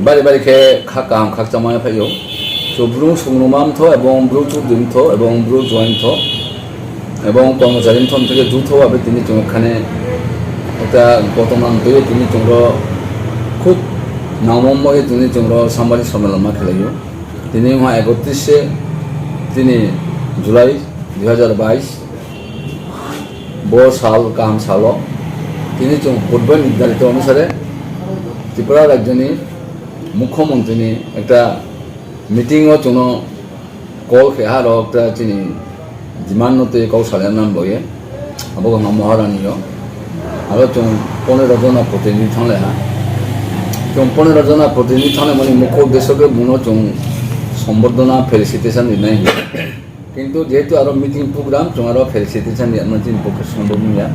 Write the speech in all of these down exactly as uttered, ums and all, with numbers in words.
Bari bari khe kha kaham khakchangma phai o. So bru songruma mtho ebong bru chudri mtho ebong bru join mtho ebong kormochari mtho theke jutho abe tini chwng khane ekta kotom ang twi tini chwng ro khub nangmom bai tini chwng ro sambari somelama khlai o. Tini wngkha ekotris se tini July dui hajar bais. Bo sal kaham salo tini chwng purbo nirdarito onusare Tripura rajyoni mukhyamantri ni ekta meeting o chwngno call khe ha rok ta chini demand no tei kok salai nan boye abo wngkha Maharani o aro chwng ponero jona protinidhi thanglai ha chwng ponero jona protinidhi thanglai mani mukho uddesho khe buno chwng sombordona felicitation rinai hinwi. Kintu jehetu aro meeting program, chwng aro felicitation ni ano chini pokhe sombor wngya.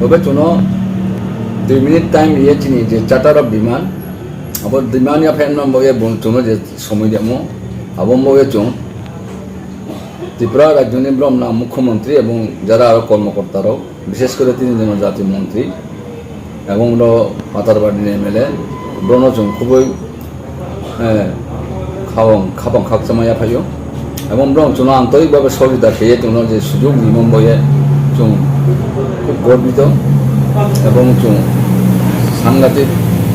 Tobe chwngno dui minute time ye chini je charter of demand, abo demand ya phaima bo ye bo chwngno je somoi demo, abo bo ye chwng Tripura rajyoni borok na mukhyamantri ebong jara aro kormokorta rok, bishesh kore tini jonojati montri, ebong ro Patarbarni M L A, borokno chwng khubui, eh, khawang, khapang khakchangma yaphaio. Ebong borok chwngno antorik babe sohojita khaiye chwngno je sujug rimo boye chwng khub gorbito ebong chwng sangatik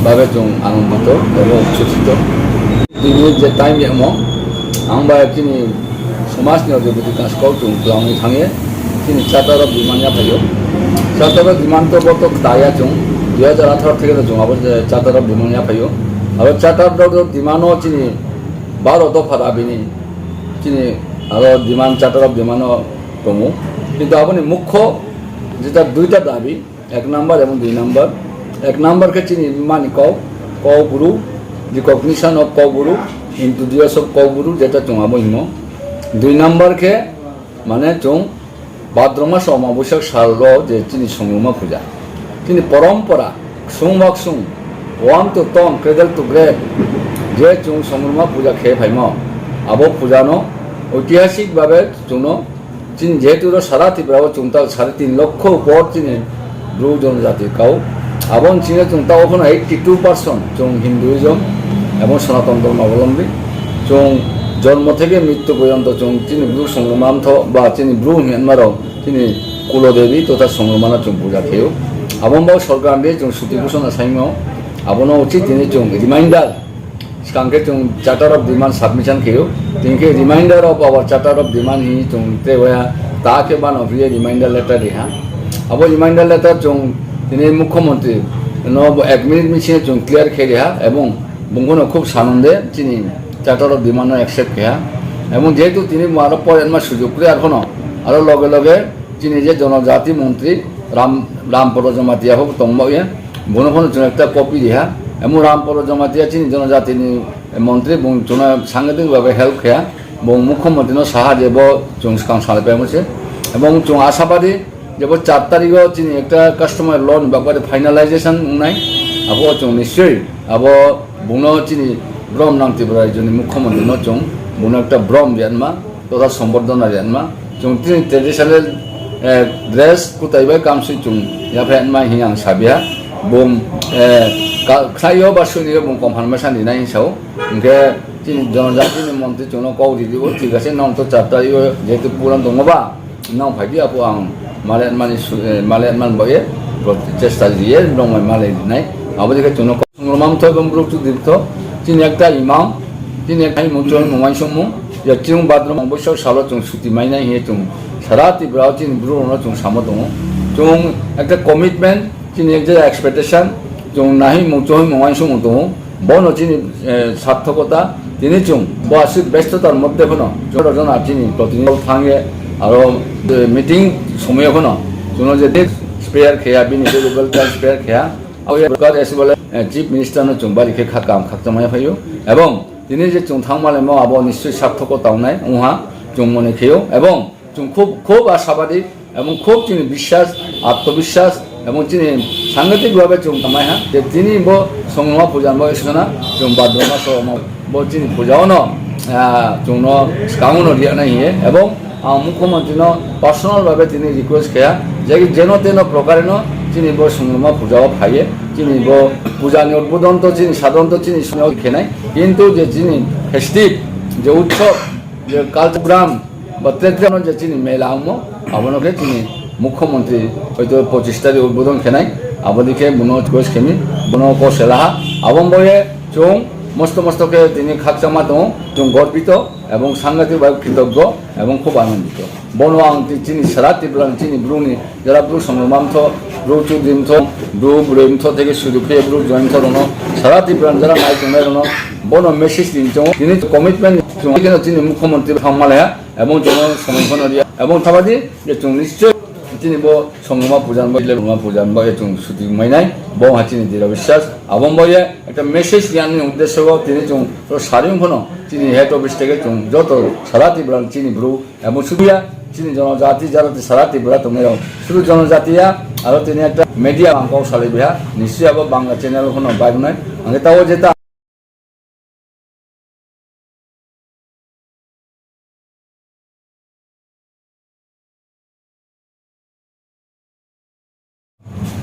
babe chwng anondito ebong uchhito. Tini je time yamo, ang bai chini somaj ni ojoboti kaskau chwng twlangwi thangye, chini charter of demand ya phaio. Charter of demand to bo to kta ya chwng, dui hajar atharo theke to chwng abo je charter of demand ya phaio. Abo charter of demand o chini baro dopha da bini, chini aro demand, charter of demand o tongo. Kintu aboni mukho jeta duita dabi, Ek number ebong dui number. Ek number khe chini mani kok, kok buru, recognition of kok buru, introduce of kok buru, jeta chwng abo himo. Dui number khe mane chwng Bhadra mas Amabosya salo je chini Songruma puja. Chini porompora, ksung ba ksung, wam to tom, cradle to grave, je chwng Songruma puja khe phaimo, abo puja no oitihasik babe chwngno Chini jehetu ro sara Tripura o chwng ta sare tin lokho upor chini Bru jonojati kau. Aboni simi chwng ta ophano eighty two percent chwng Hinduism ebong Sanatan Dhormo Abolombi. Chwng jonmo theke mrittu porjonto chwng chini Bru Songruma mtho ba chini Bru hinwi rok chini Kulo Devi totha Songruma no chwng puja khaio. Aboni bagwi sorkar ni chwng suti ghoshona saimo. Abono uchit tini chwng reminder Swkang khe chwng Charter of Demand submission khaio. Tini khe reminder of our Charter of Demand hinwi chwng tei waya ta khe bano phiya reminder letter riha. Abo reminder letter chwng tini Mukhyamantri no bo ek minute bisingo chwng clear khe riha ebong bungkhono khub sanonde chini Charter of Demand no accept kheha. Ebong jehetu tini bo aro poyatma sujog kwrwi arokhono aro loge loge Chini je jonojati montri Ram, Rampada Jamatia bo tongbaoya, bono phano chwng ekta copy riha. Emo Rampada Jamatia chini jonojatini montri, bung chwngno sangadik bhabe help kheya, bung mukhyamantri no saha je bo chwng swkang salai paimo se. Ebong chwng ashabadi je bo char tarikh o chini ekta customary law ni bagwi finalization wngnai, abo chwng nischoi abo bungno chini Brom nang Tripura rajyoni mukhyamantri no chwng bungno ekta brom rianma, totha sombordhona rianma. Chwng tini traditional, eh, dress kwtai bai kamsui chwng yaphaima hinwi ang sabiha. Bung, eh, ka-, khwlaio ba swnio bung confirmation rinai hinwi sao. Hinkhe chini jonojatini montri chwngno kok ridio, thik ase, nwng to char tarikh o jehetu program tongo ba, nwng phaidi apo ang malai manmani su-, eh, malai manbaye chesta riye, nwng bai malai rinai. Abo dikhe chwngno Songruma mtho ebong Bru chudri mtho, chini ekta imam, chini ekta imam chwng mung uansukmung, ya chwng Bhadra mas Amabosya salo chwng suti mainai hinwi chwng sara Tripura o chini Bru rokno chwng samo tongo. Chwng ekta commitment, chini ekta expectation, chwng nahimung chwng mung uansukmung tongo. Bono chini, eh, sarthokota, tini chwng bo aswk bestotar moddhe phano chwng rok jona chini protinidhi thangye aro, eh, meeting somoyo phano chwngno je date spare kheya, bini valuable time spare kheya, Abo ya Gurkha S Bole, eh, Chief Minister no chwng bari khe kha kaham khakchangma ya phaio. Ebong tini je chwng thangma laimo abo nischoi sarthoko tangnai wngha chwng mone khaio. Ebong chwng khub, khub ashabadi ebong khub chini biswas, atmobiswas ebong chini sangatik bhabe chwng tangmai ha. Je tini bo Songruma puja bo isona chwng Bhadra maso mo bo chini puja ono, ah, chwngno swkango no riya nai hiye. Ebong ang mukhyamantri no personal bhabe tini request kheya, je ki jeno teno prokare no Chini bo Songrongma puja o phaiye, chini bo puja ni udbodhon to chini sadharanto chini sumyo khenai, kintu je chini festive, je utsob, je culture program, ba traditional je chini mela wngmo, abono khe chini mukhyamantri hoito pochis tarikh udbodhon khenai, aboni khe bono request khemi, bono koselaha, aboni boye chwng mosto mosto khe tini khakchangma tongo, chwng gorbito ebong sangatik bai kritoggo ebong khub anandito. Bono ang ti-, chini sara Tripura ni chini Bru ni jara Bru Songrongma mtho, Bru Chudri mtho, Bru Bwrwi mtho theke sudu khe Bru Join mtho rono, sara Tripura ni jara nai tongnai rono, bono message rini chwng tini commitment chwng khe chini mukhyamantri thangma leha, ebong chwng somoi phano riya, ebong thabadi je chwng nischoi chini bo Songrongma puja ni bo, Songrongma puja ni bo je chwng suti mainai, bo ha chini dira biswas, aboni bo ye ekta message riyani uddesyo bo tini chwng ro sari phano chini head office theke chwng joto sara Tripura ni chini Bru Abo sudu ya, chini jonojati jara ti sara Tripura tongnai rok. Sudu jonojati ya, aro tini ekta media ang kok salai biha, nisi abo Bangla channel hono bai wngnai. Ang khe tao jeta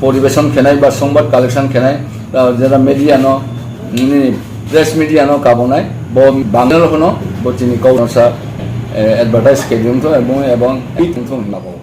poribeson khenai ba songbat collection khenai, ah, jeta media no, nini press media no kabonai, bo Bangla hono, bo chini kok no sa, eh, advertise khe di wngtho, ebong, ebong, i wngtho hinma bo.